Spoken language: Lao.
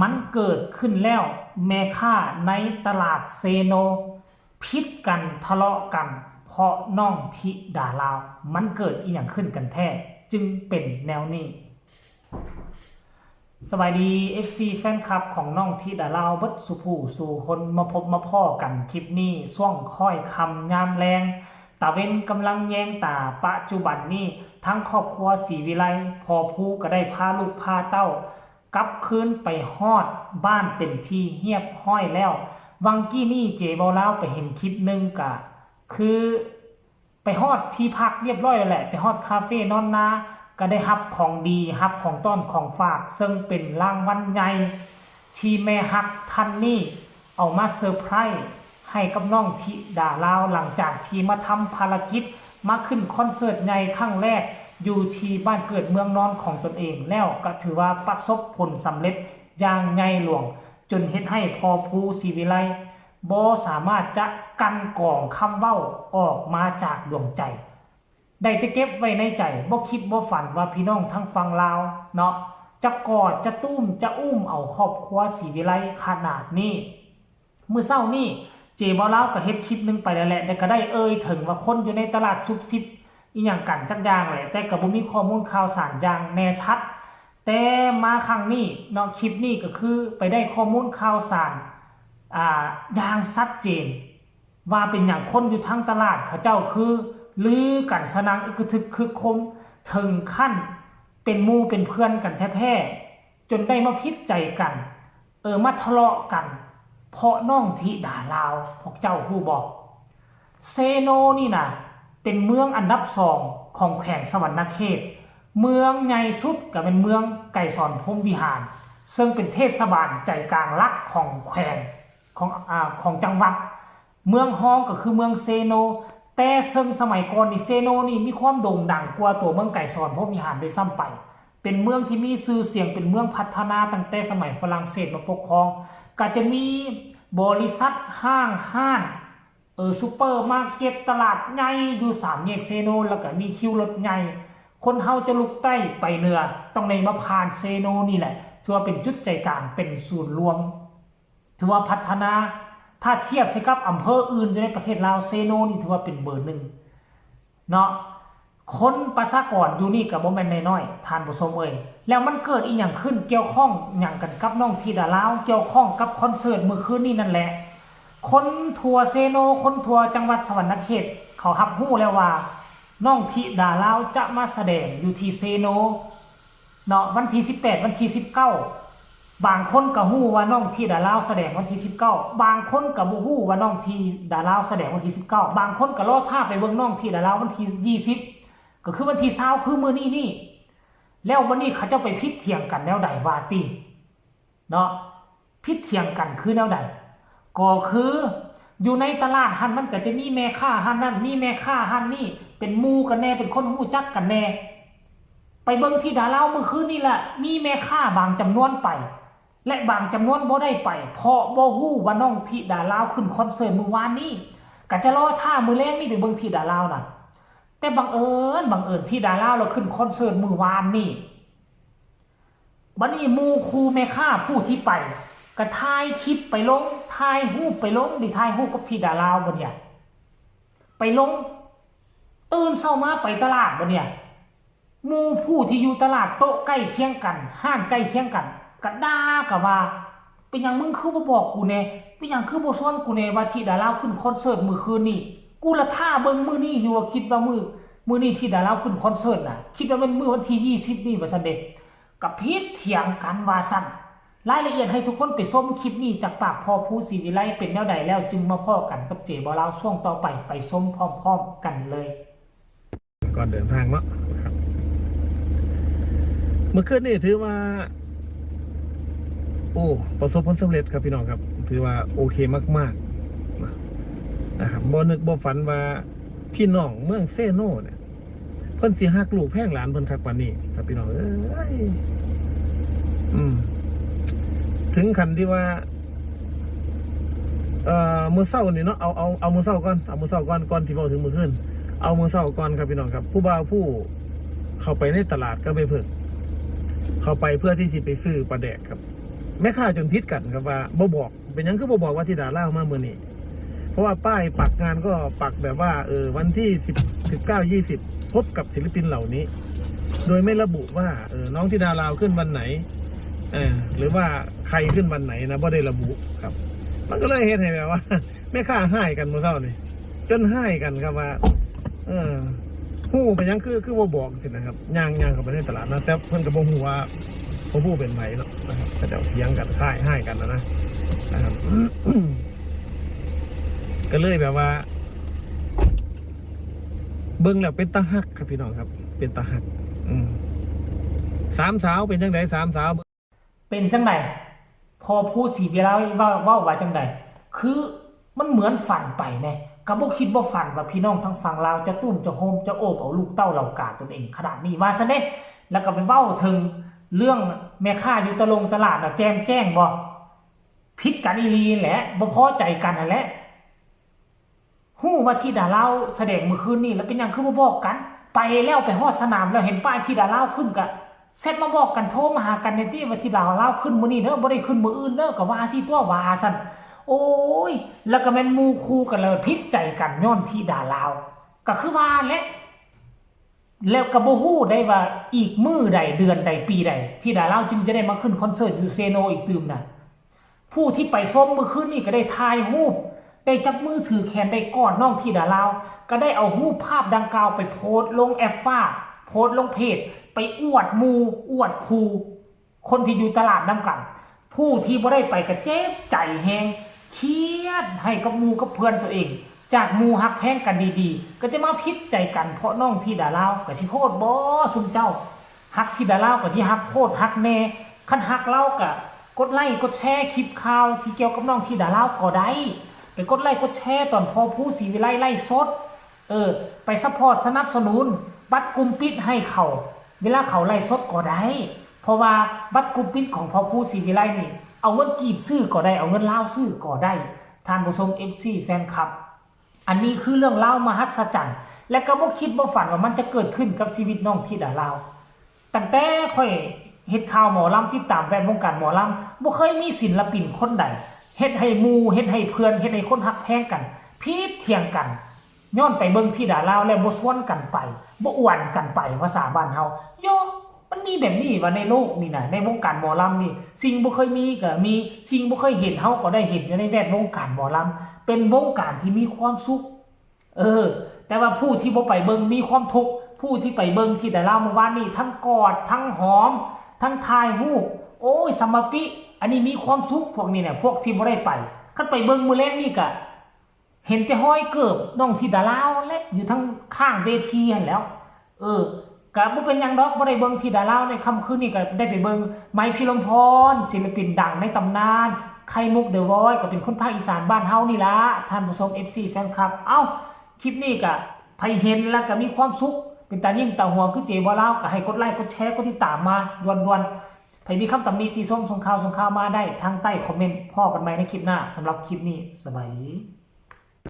ມັນເກີດຂຶ້ນແລ້ວ ແມ່ຄ້າໃນຕະຫຼາດເຊໂນ ຜິດກັນ ທະເລາະກັນ ເພາະນ້ອງທິດາລາວ. ມັນເກີດອີ່ຫຍັງຂຶ້ນກັນແທ້ ຈຶ່ງເປັນແນວນີ້? ສະບາຍດີ ເອັຟຊີ ແຟນຄລັບຂອງນ້ອງທິດາລາວເບິດສູ່ຜູ້ສູ່ຄົນ ມາພົບມາພໍ້ກັນຄລິບນີ້ ຊ່ວງຄ້ອຍຄ່ຳຍາມແລງ ຕາເວັນກຳລັງແຍງຕາ. ປະຈຸບັນນີ້ ທາງຄອບຄົວສີວິໄລ ພໍ່ພູກໍໄດ້ພາລູກພາເຕົ້າ ກັບຄືນໄປຮອດບ້ານເປັນທີ່ຮຽບຮ້ອຍແລ້ວ. ຫວ່າງກີ້ນີ້ເຈເວົ້າລາວໄປເຫັນຄລິບໜຶ່ງ ກະຄືໄປຮອດທີ່ພັກຮຽບຮ້ອຍແລ້ວແຫຼະ, ໄປຮອດຄາເຟນອນນາ ກະໄດ້ຮັບຂອງດີ ຮັບຂອງຕ້ອນຂອງຝາກ ເຊິ່ງເປັນລາງວັນໃຫຍ່ ທີ່ແມ່ຮັກທ່ານນີ້ເອົາມາເຊີໄພຣ ໃຫ້ກັບນ້ອງທິດາລາວ ຫຼັງຈາກທີ່ມາທຳພາລະກິດ ມາຂຶ້ນຄອນເສີດໃຫຍ່ຄັ້ງແລກຢູ່ທີ່ບ້ານເກີດເມືອງນອນຂອງຕົນເອງແລ້ວ ກະຖືວ່າປະສົບຜົນສຳເລັດຢ່າງໃຫຍ່ຫຼວງ ຈົນເຮັດໃຫ້ພໍ່ພູສີວິໄລບໍ່ສາມາດຈະກັ່ນກອງຄຳເວົ້າອອກມາຈາກດວງໃຈ ໄດ້ແຕ່ເກັບໄວ້ໃນໃຈ ບໍ່ຄິດບໍ່ຝັນວ່າພີ່ນ້ອງທາງຝັ່ງລາວເນາະ ຈະກອດ ຈະຕຸ້ມ ຈະອຸ້ມເອົາຄອບຄົວສີວິໄລຂະໜາດນີ້. ມື້ເຊົ້ານີ້ ເຈເວົ້າລາວກະເຮັດຄລິບໜຶ່ງໄປແລ້ວແຫຼະ ແລະກະໄດ້ເອີ່ຍເຖິງວ່າຄົນຢູ່ໃນຕະຫຼາດຊຸບຊິບອີ່ຫຍັງກັນຈັກຢ່າງແຫຼະ ແຕ່ກະບໍ່ມີຂໍ້ມູນຂ່າວສານຢ່າງແນ່ຊັດ. ແຕ່ມາຄັ້ງນີ້ເນາະ ຄລິບນີ້ກະຄືໄປໄດ້ຂໍ້ມູນຂ່າວສານ ອ່າ ຢ່າງຊັດເຈນ ວ່າເປັນຫຍັງຄົນຢູ່ທາງຕະຫຼາດເຂົາເຈົ້າຄືລືກັນສະໜັ່ງອຶກກະທຶກຄຶກຄົມ ເຖິງຂັ້ນເປັນໝູ່ເປັນເພື່ອນກັນແທ້ໆ ຈົນໄດ້ມາຜິດໃຈກັນ ເອີ ມາທະເລາະກັນ ເພາະນ້ອງທິດາລາວ. ພວກເຈົ້າຮູ້ບໍ່? ເຊໂນນີ້ນະ ເປັນເມືອງອັນດັບສອງຂອງແຂວງສະຫວັນນະເຂດ, ເມືອງໃຫຍ່ສຸດກະແມ່ນເມືອງໄກສອນພົມວິຫານ ເຊິ່ງເປັນເທດສະບານໃຈກາງຫຼັກຂອງແຂວງ ຂອງ ອາ ຂອງຈັງຫວັດ. ເມືອງຮອງກະຄືເມືອງເຊໂນ, ແຕ່ເຊິ່ງສະໄໝກ່ອນນີ້ ເຊໂນນີ້ມີຄວາມໂດ່ງດັງກວ່າຕົວເມືອງໄກສອນພົມວິຫານດ້ວຍຊ້ຳໄປ. ເປັນເມືອງທີ່ມີຊື່ສຽງ ເປັນເມືອງພັດທະນາຕັ້ງແຕ່ສະໄໝຝຣັ່ງເສດມາປົກຄອງ, ກະຈະມີບໍລິສັດ ຫ້າງຮ້ານ ເອີ ຊຸບເປີມາເກັດ ຕະຫຼາດໃຫຍ່ຢູ່ສາມແຍກເຊໂນ ແລ້ວກະມີຄິວລົດໃຫຍ່. ຄົນເຮົາຈະລຸກໃຕ້ໄປເໜືອ ຕ້ອງໄດ້ມາຜ່ານເຊໂນນີ້ແຫຼະ ຖືວ່າເປັນຈຸດໃຈກາງ ເປັນສູນລວມ ຖືວ່າພັດທະນາ. ຖ້າທຽບໃສ່ກັບອຳເພີອື່ນຢູ່ໃນປະເທດລາວ ເຊໂນນີ້ຖືວ່າເປັນເບີໜຶ່ງເນາະ. ຄົນປະຊາກອນຢູ່ນີ້ກະບໍ່ແມ່ນນ້ອຍໆ ທ່ານຜູ້ຊົມເອີຍ. ແລ້ວມັນເກີດອີ່ຫຍັງຂຶ້ນ ກ່ຽວຂ້ອງຫຍັງກັນກັບນ້ອງທິດາລາວ ກ່ຽວຂ້ອງກັບຄອນເສີດມື້ຄືນນີ້ນັ້ນແຫຼະ. ຄົນທົ່ວເຊໂນ ຄົນທົ່ວຈັງຫວັດສະຫວັນນະເຂດ ເຂົາຮັບຮູ້ແລ້ວວ່າ ນ້ອງທິດາລາວຈະມາສະແດງຢູ່ທີ່ເຊໂນເນາະ ວັນທີສິບແປດ ວັນທີສິບເກົ້າ. ບາງຄົນກະຮູ້ວ່ານ້ອງທິດາລາວສະແດງວັນທີສິບເກົ້າ, ບາງຄົນກະບໍ່ຮູ້ວ່ານ້ອງທິດາລາວສະແດງວັນທີສິບເກົ້າ, ບາງຄົນກະລໍຖ້າໄປເບິ່ງນ້ອງທິດາລາວວັນທີຍີ່ສິບ ກະຄືວັນທີຊາວ ຄືມື້ນີ້ນີ້. ແລ້ວບັດນີ້ເຂົາເຈົ້າໄປຜິດຖຽງກັນແນວໃດວ່າຕິເນາະ? ຜິດຖຽງກັນຄືແນວໃດ? ກໍຄືຢູ່ໃນຕະຫຼາດຫັ້ນ ມັນກະຈະມີແມ່ຄ້າຮ້ານນັ້ນ ມີແມ່ຄ້າຮ້ານນີ້ ເປັນໝູ່ກັນແດ່ ເປັນຄົນຮູ້ຈັກກັນແດ່. ໄປເບິ່ງທິດາລາວມື້ຄືນນີ້ລະ ມີແມ່ຄ້າບາງຈຳນວນໄປ ແລະ ບາງຈຳນວນບໍ່ໄດ້ໄປ ເພາະບໍ່ຮູ້ວ່ານ້ອງທິດາລາວຂຶ້ນຄອນເສີດມື້ວານນີ້ ກະຈະລໍຖ້າມື້ແລງນີ້ໄປເບິ່ງທິດາລາວນະ. ແຕ່ບັງເອີນ ບັງເອີນທິດາລາວລະຂຶ້ນຄອນເສີດມື້ວານນີ້. ບັດນີ້ໝູ່ຄູ່ແມ່ຄ້າຜູ້ທີ່ໄປ ກະຖ່າຍຄລິບໄປລົງ ຖ່າຍຮູບໄປລົງ ໄດ້ຖ່າຍຮູບກັບທິດາລາວບັດນີ້ ໄປລົງ. ຕື່ນເຊົ້າມາໄປຕະຫຼາດບັດນີ້ ໝູ່ຜູ້ທີ່ຢູ່ຕະຫຼາດໂຕະໃກ້ຄຽງກັນ ຮ້ານໃກ້ຄຽງກັນ ກະດ່າກະວ່າ ເປັນຫຍັງມຶງຄືບໍ່ບອກກູແດ່? ເປັນຫຍັງຄືບໍ່ຊວນກູແດ່ວ່າທິດາລາວຂຶ້ນຄອນເສີດມື້ຄືນນີ້? ກູລະຖ້າເບິ່ງມື້ນີ້ຢູ່ ວ່າຄິດວ່າມື້ ມື້ນີ້ທິດາລາວຂຶ້ນຄອນເສີດນະ ຄິດວ່າແມ່ນມື້ວັນທີຍີ່ສິບນີ້ວ່າຊັ້ນເດ. ກະຜິດຖຽງກັນວ່າຊັ້ນ. ລາຍລະອຽດໃຫ້ທຸກຄົນໄປຊົມຄລິບນີ້ຈາກປາກພໍ່ພູສີວິໄລ ເປັນແນວໃດແລ້ວຈຶ່ງມາພໍ້ກັນກັບເຈເວົ້າລາວຊ່ວງຕໍ່ໄປ ໄປຊົມພ້ອມໆກັນເລີຍ. ກ່ອນເດີນທາງເນາະ ເມື່ອຄືນນີ້ຖືວ່າ ໂອ້ ປະສົບຜົນສຳເລັດຄັບພີ່ນ້ອງຄັບ ຖືວ່າໂອເຄມາກໆນະ ບໍ່ນຶກບໍ່ຝັນວ່າພີ່ນ້ອງເມືອງເຊໂນເນຍ ເພິ່ນຊິຮັກລູກແພງຫຼານເພິ່ນຄັກປານນີ້ຄັບພີ່ນ້ອງເອີຍ. ອືມ ເຖິງຂັ້ນທີ່ວ່າ ເອີ ມື້ເຊົ້ານີ້ເນາະ ເອົາ ເອົາ ເອົາມື້ເຊົ້າກ່ອນ ເອົາມື້ເຊົ້າກ່ອນ ກ່ອນທີ່ເວົ້າເຖິງມື້ຄືນ ເອົາມື້ເຊົ້າກ່ອນຄັບພີ່ນ້ອງຄັບ. ຜູ້ບ່າວຜູ້ເຂົ້າໄປໃນຕະຫຼາດກັບແມ່ເພິ່ງ ເຂົ້າໄປເພື່ອທີ່ຊິໄປຊື້ປາແດກຄັບ. ແມ່ຄ້າຈົນຜິດກັນຄັບວ່າບໍ່ບອກ ເປັນຫຍັງຄືບໍ່ບອກວ່າທິດາລາວມາມື້ນີ້ ເພາະວ່າປ້າຍປັກງານກໍປັກແບບວ່າ ເອີ ວັນທີສິບ ສິບເກົ້າ ຍີ່ສິບ ພົບກັບສິລະປິນເຫຼົ່ານີ້ ໂດຍໄມ່ລະບຸວ່າ ເອີ ນ້ອງທິດາລາວຂຶ້ນວັນໄຫນ ເອີ ຫຼືວ່າໃຄຂຶ້ນວັນໄຫນນະ ບໍ່ໄດ້ລະບຸຄັບ. ມັນກໍເລີຍເຮັດໃຫ້ແບບວ່າ ແມ່ຄ້າຮ້າຍກັນມື້ເຊົ້ານີ້ ຈົນຮ້າຍກັນຄັບວ່າ ເອີ ຮູ້ເປັນຫຍັງຄື ຄືບໍ່ບອກຊີ້ນະຄັບ. ຍ່າງ ຍ່າງເຂົ້າໄປໃນຕະຫຼາດນະ ແຕ່ເພິ່ນກໍບໍ່ຮູ້ວ່າພໍ່ຜູ້ເປັນໃຜເນາະນະຄັບ ເຂົາເຈົ້າຖຽງກັນ ຮ້າຍ ຮ້າຍກັນນະ ນະຄັບ. ກໍເລີຍແບບວ່າ ເບິ່ງແລ້ວເປັນຕາຮັກຄັບພີ່ນ້ອງຄັບ ເປັນຕາຮັກ. ອືມ ສາມສາວເປັນຈັ່ງໃດ ສາມສາວ? ເປັນຈັ່ງໃດ? ພໍ່ຜູ້ສີວິໄລເວົ້າ ເວົ້າວ່າຈັ່ງໃດ? ຄືມັນເໝືອນຝັນໄປແນ່ ກໍບໍ່ຄິດບໍ່ຝັນວ່າພີ່ນ້ອງທາງຝັ່ງລາວຈະຕຸ້ມຈະໂຮມຈະໂອບເອົາລູກເຕົ້າເຫຼົ່າກາຕົນເອງຂະໜາດນີ້ ວ່າຊັ້ນເດ້. ແລ້ວກໍໄປເວົ້າເຖິງເລື່ອງແມ່ຄ້າຢູ່ຕະລົງຕະຫຼາດນະ ແຈ່ມແຈ້ງບໍ່? ຜິດກັນອີ່ຫຼີຫັ້ນແຫຼະ ບໍ່ພໍໃຈກັນຫັ້ນແຫຼະ. ຮູ້ວ່າທິດາລາວສະແດງມື້ຄືນນີ້ ແລ້ວເປັນຫຍັງຄືບໍ່ບອກກັນ? ໄປແລ້ວ ໄປຮອດສະໜາມແລ້ວເຫັນປ້າຍທິດາລາວຂຶ້ນ ກະແຊັດມາບອກກັນ ໂທມາຫາກັນແດ່ຕິ ວ່າທິດາລາວຂຶ້ນມື້ນີ້ເດີ ບໍ່ໄດ້ຂຶ້ນມື້ອື່ນເດີ ກະວ່າຊີ້ຕົວະ ວ່າຊັ້ນ. ໂອ້ຍ ແລ້ວກະແມ່ນໝູ່ຄູ່ກັນ ແລ້ວຜິດໃຈກັນຍ້ອນທິດາລາວ ກະຄືວ່າແຫຼະ. ແລ້ວກະບໍ່ຮູ້ໄດ້ວ່າອີກມື້ໃດ ເດືອນໃດ ປີໃດ ທິດາລາວຈຶ່ງຈະໄດ້ມາຂຶ້ນຄອນເສີດຢູ່ເຊໂນອີກຕື່ມນະ. ຜູ້ທີ່ໄປຊົມມື້ຄືນນີ້ກໍໄດ້ຖ່າຍຮູບ ໄດ້ຈັບມືຖືແຂນ ໄດ້ກອດນ້ອງທິດາລາວ ກໍໄດ້ເອົາຮູບພາບດັ່ງກ່າວໄປໂພສລົງແອັບຟ້າ ໂພສລົງເພຈ ໄປອວດໝູ່ອວດຄູ່ ຄົນທີ່ຢູ່ຕະຫຼາດນຳກັນ. ຜູ້ທີ່ບໍ່ໄດ້ໄປກໍເຈັບໃຈແຮງ ຄຽດໃຫ້ກັບໝູ່ກັບເພື່ອນໂຕເອງ ຈາກໝູ່ຮັກແພງກັນດີໆ ກໍຈະມາຜິດໃຈກັນເພາະນ້ອງທິດາລາວ. ກໍຊິໂພດບໍ່ຊຸມເຈົ້າ? ຮັກທິດາລາວກໍຊິຮັກໂພດຮັກແນ່ ຄັນຮັກລາວກໍກົດໄລ້ກົດແຊຄລິບຂ່າວທີ່ກ່ຽວກັບນ້ອງທິດາລາວກໍໄດ້ ໄປກົດໄລ້ກົດແຊຕອນພໍ່ພູ ສີວິໄລ ໄລຟ໌ສົດ ເອີ ໄປຊັບພອດສະໜັບສະໜູນບັດກຸ່ມປິດໃຫ້ເຂົາ ເວລາເຂົາໄລຟ໌ສົດກໍໄດ້ ເພາະວ່າບັດກຸ່ມປິດຂອງພໍ່ພູ ສີວິໄລ ນີ້ ເອົາເງິນກີບຊື້ກໍໄດ້ ເອົາເງິນລາວຊື້ກໍໄດ້ ທ່ານຜູ້ຊົມ ເອັຟຊີ ແຟນຄລັບ. ອັນນີ້ຄືເລື່ອງລາວມະຫັດສະຈັນ ແລະ ກໍບໍ່ຄິດບໍ່ຝັນວ່າມັນຈະເກີດຂຶ້ນກັບຊີວິດນ້ອງທິດາລາວ. ຕັ້ງແຕ່ຂ້ອຍເຮັດຂ່າວໝໍລຳ ຕິດຕາມແວດວົງການໝໍລຳ ບໍ່ເຄີຍມີສິນລະປິນຄົນໃດເຮັດໃຫ້ໝູ່ ເຮັດໃຫ້ເພື່ອນ ເຮັດໃຫ້ຄົນຮັກແພງກັນ ຜິດຖຽງກັນ ຍ້ອນໄປເບິ່ງທິດາລາວແລ້ວບໍ່ຊວນກັນໄປ ບໍ່ອວນກັນໄປ ພາສາບ້ານເຮົາ. ໂຢ ມັນມີແບບນີ້ຫວາໃນໂລກນີ້ນະ ໃນວົງການໝໍລຳນີ້ ສິ່ງບໍ່ເຄີຍມີກໍມີ ສິ່ງບໍ່ເຄີຍເຫັນເຮົາກໍໄດ້ເຫັນຢູ່ໃນແວດວົງການໝໍລຳ ເປັນວົງການທີ່ມີຄວາມສຸກ. ເອີ ແຕ່ວ່າຜູ້ທີ່ບໍ່ໄປເບິ່ງມີຄວາມທຸກ ຜູ້ທີ່ໄປເບິ່ງທິດາລາວມື້ວານນີ້ ທັງກອດ ທັງຫອມ ທັງຖ່າຍຮູບ ໂອ້ຍ ສຳມະປິ ອັນນີ້ມີຄວາມສຸກ ພວກນີ້ນະ ພວກທີ່ບໍ່ໄດ້ໄປ. ຄັນໄປເບິ່ງມື້ແລງນີ້ກະ ເຫັນແຕ່ຮອຍເກີບນ້ອງທິດາລາວແຫຼະ ຢູ່ທາງຂ້າງເວທີຫັ້ນແຫຼ້ວ. ເອີ ກະບໍ່ເປັນຫຍັງດອກ ບໍ່ໄດ້ເບິ່ງທິດາລາວໃນຄ່ຳຄືນນີ້ ກະໄດ້ໄປເບິ່ງໄມ ພິລົມພອນ ສິນລະປິນດັງໃນຕຳນານ ໄຂ່ມຸກ The Voice ກໍເປັນຄົນພາກອີສານບ້ານເຮົານີ້ລະ ທ່ານຜູ້ຊົມ ເອັຟຊີ ແຟນຄລັບ. ເອົ້າ ຄລິບນີ້ກະໃຜເຫັນແລ້ວກະມີຄວາມສຸກ ເປັນຕາຍິ້ມຕາຫົວຄືເຈບໍ່ລາວ ກະໃຫ້ກົດໄລ ກົດແຊ ກົດຕິດຕາມມາດ່ວນໆ. ໃຜມີຄຳຕຳໜິຕິຊົມ ສົ່ງຂ່າວ ສົ່ງຂ່າວມາໄດ້ທາງໃຕ້ຄອມເມັນ. ພໍ້ກັນໃໝ່ໃນຄລິບໜ້າ ສຳລັບຄລິບນີ້ ສະບາຍດີ.